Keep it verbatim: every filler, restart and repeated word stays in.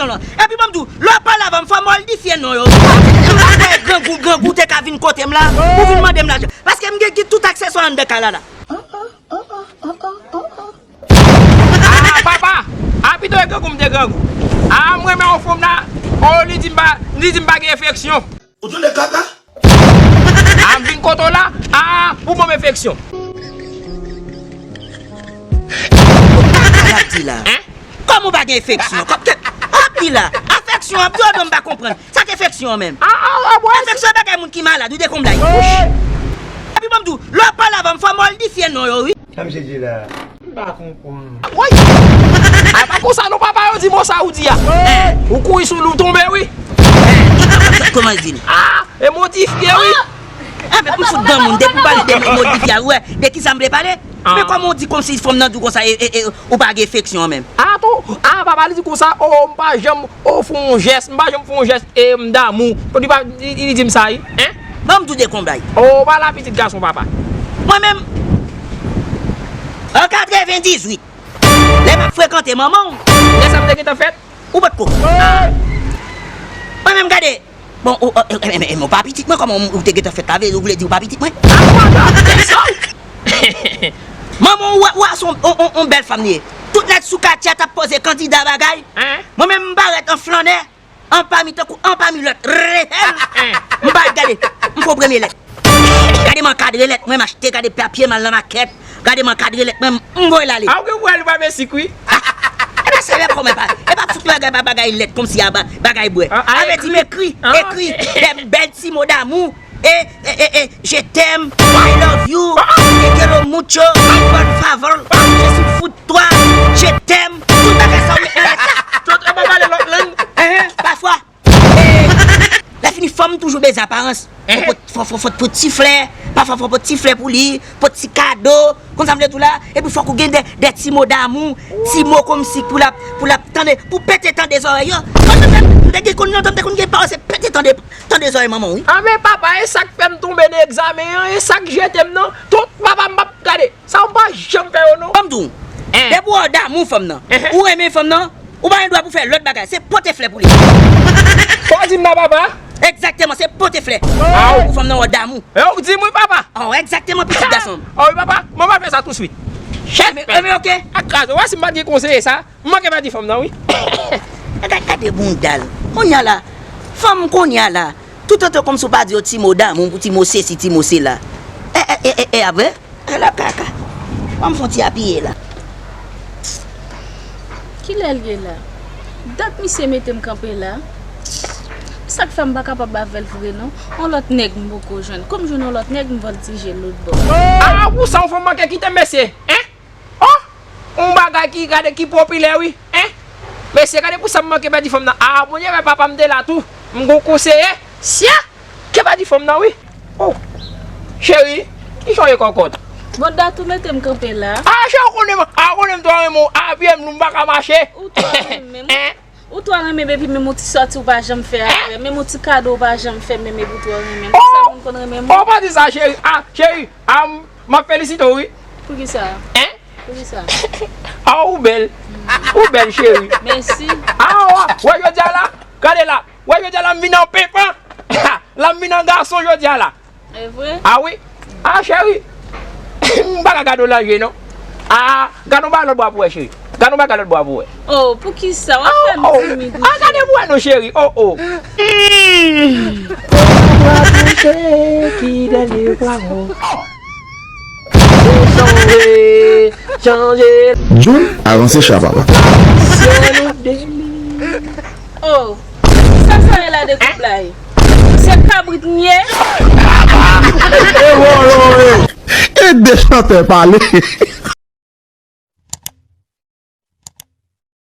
Epi ban m di w, lè w ap pale avè m, fò w modifye non yo. M pa kwè grangou, grangou te ka vin kote m la pou vin mande m lajan. Paske m gen, gen tout akseswa anndan kay la la. Ah, papa! Ah, pito e grangou m te grangou. Ah, m renmen yon fanm la. Oh, li di m pa, li di m pa gen enfeksyon. Ou tande kaka? Ah, m vin kote w la. Ah, pou ban m enfeksyon. Sa l ap di la? Hein? Kòman w pa gen enfeksyon? Kòm ke, ap di la. Afeksyon, ap di w non, m pa konprann. Sa k enfeksyon an menm? Ah, ah, ah, bwè. Enfeksyon e bagay moun ki malad, ou dekonblay. Epi ban m di w, lè w ap pale avè m, fò w modifye non yo, wi. Sa misye di la? M pa konprann. Woy! A pa konsa non, papa, yo di mo sa ou di a. Ou kouri sou li, ou tonbe, wi. Kòman l di l? Ah, e modifye, wi. Ah, men pou fout granmoun, depi w pale de mo-, modifye a, ou wè de kisa m vle pale? Ah. Men kòman w di kòmsi fanm nan di w konsa, e, e, e, ou pa gen enfeksyon an menm? Ah, tou, ah, papa, li di konsa, oh, m pa janm, oh, fè yon jès, m pa janm fè yon jès, e m damou. Li pa, li, li di m sa, wi. Hein? Ban m di w de konbay. Oh, pa la pitit gason, papa. Mwen menm, an katrevendizuit, lè m ap frekante manman w, lè sa m te gentan fèt, ou pa t ko. Mwen menm, gade, bon, ou, e, e, e, e, ou pa pitit mwen, kòman ou te gentan fèt la, vle, ou vle di ou pa pitit mwen? Manman w, w, w, se yon, yon, yon, yon bèl fanm li ye. Tout nèg sou katye a t ap poze kandida bagay. Hein? Mwen menm, m parèt an flannè. Anpami tankou anpami lòt reyèl. M pa gade. M fè w premye lèt. Gade m ankadre lèt mwen, m achte, gade papye m al nan makèt. Gade m ankadre lèt mwen, m voye l ale. A, ou gen pou al pa Meksik, wi. Ebyen, se lè kòman pa. E pa fout bagay, pa bagay lèt kòmsi a ba-, bagay bwè. Ah, ah, sa vle di m ekri, ekri, ekri, de bèl ti mo damou. E, e, e, e, je t'aime, I love you, te quiero mucho, por favor, je suis fou de toi, je t'aime, tout bagay sa ou met nan lèt la. Tout, e pa pale lòt lang. Enhen, pafwa. E, lè fini, fanm toujou bezwen aparans. Fò, fò, fò, fò pot ti flè, pafwa fò pot ti flè pou li, pot ti kado, konn sa m vle di w la, epi fòk ou gen de, de ti mo damou, ti mo kòmsi pou l ap, pou l ap tande, pou pete tande zòrèy yo. Mwen menm, m te gen konn lontan, m te konn gen pawòl, se pete tande, tande zòrèy manman w, wi. Ah, men papa, e sa k fè m tonbe nan egzamen an, e sa k jete m nan, tout papa m p ap gade. Sa w pa janm fè yo, non. Ban m di w, depi w wè w damou fanm nan, ou renmen fanm nan, ou pa gen dwa pou fè lòt bagay, se pote flè pou li. Sa w di m la, papa? Egzakteman, se pote flè. Aw. Pou fanm nan wè w damou. E ou k di m wi, papa. Aw, egzakteman, pitit gason m. Aw, wi, papa, mwen pral fè sa touswit. Enben, enben, oke. Ak kraze, w wè si m pa t gen konseye sa, m manke pa di fanm nan, wi. Gade, gade bounda l. Kounye a la, fanm kounye a la, toutotan kòmsi w pa di yo ti mo damou, ti mo sesi, ti mo sela. E, e, e, e, e apre? Ala kaka. Ban m fè yon ti apiye la. Kilè l ye la? Dat misye mete m kanpe la. Sa k fè m pa kapab avè l vre non. On lòt nèg m poko jwenn. Kou m jwenn on lòt nèg, m vòltije l lòt bò. A, pou sa yon fanm manke kite m, mesye. Hein? Oh! On bagay ki, gade, ki popilè, wi. Hein? Mesye, gade pou sa m manke pèdi fanm nan. A, Bondye fè papa m te la tou. M gon konseye. Sya! Ke pèdi fanm nan, wi. Oh! Cheri, kijan w ye kòkòt? Bon, dat ou mete m kanpe la. A, cheri, ou konnen m, a, ou konnen m twò renmen w. A, pye m lou, m pa ka mache. Ou twò renmen m. Hein? Ou twò renmen m epi menm yon ti sòti ou pa janm fè avè m, menm yon ti kado ou pa janm fè menm epi ou twò renmen m. Kisa moun konn renmen moun? Oh, pa di sa, cheri. A, cheri, a, m, m ap felisite w, wi. Poukisa? Hein? Poukisa? A, ou bèl. Ou bèl, cheri. Mèsi. A, wè, wè, jodi a la, gade la. Wè, jodi a la, m vin an penpan. La, m vin an gason jodi a la. E vre? A wi. A, cheri. M pa ka gade w nan je, non. A, gade yon bagay lòt bò a pou wè, cheri. Gade yon bagay lòt bò a pou wè. Oh, poukisa? W ap fè m timid. A, gade pou wè, non, cheri. Oh, oh. Pwa touche ki dènye pwa, oh. Chanje, chanje. Jun, avanse cha, papa. Sye nou deli. Oh. Sa sa ye la de koup la ye? Se kabrit m ye? E de chantè pale.